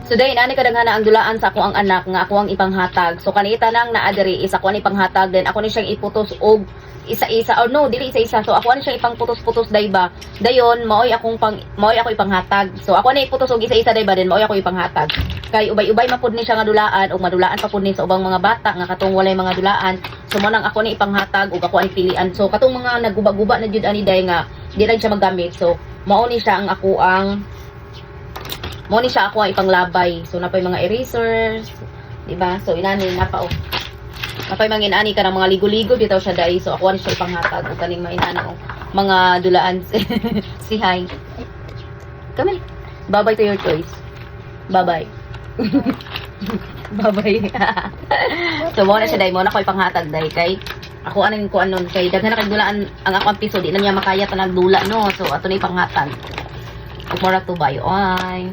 So dahil ani kadaghana ang dulaan sa ako ang anak nga ako ang ipanghatag. So kanita nang naa diri is ako ang ipanghatag, then ako ni siyang iputos og isa-isa or no, dili isa-isa. So ako ani siyang ipangputos-putos day ba. Dayon maoy ako ipanghatag. So ako ni iputos og isa-isa day ba, then maoy ako ipanghatag. Kay ubay-ubay man pud ni siya nga dulaan ug madulaan pa pud ni sa ubang mga bata nga katong walay mga dulaan. So mo nang ako ni ipanghatag ug ako ani pilian. So katong mga naguba-guba na jud ani day nga di lang siya magamit. So mao ni siya ako ang ipanglabay. So napay mga erasers, di ba? So inani napa oh. Napay mga inani ka ng mga ligo-ligo bitaw siya dai. So ako ani siya ipanghatag ug kaning mga inani oh, mga dulaan. Si hi. Come here. Bye-bye to your toys. Bye-bye. Bye-bye. So mo na siya dai, mo na ko ipanghatag dai kay ako aning kuan nun kay daghan na kay dulaan ang ako ang piso, di na niya makaya tanag dula, no. So ato na ipanghatag. Ug mora to bye. Ay.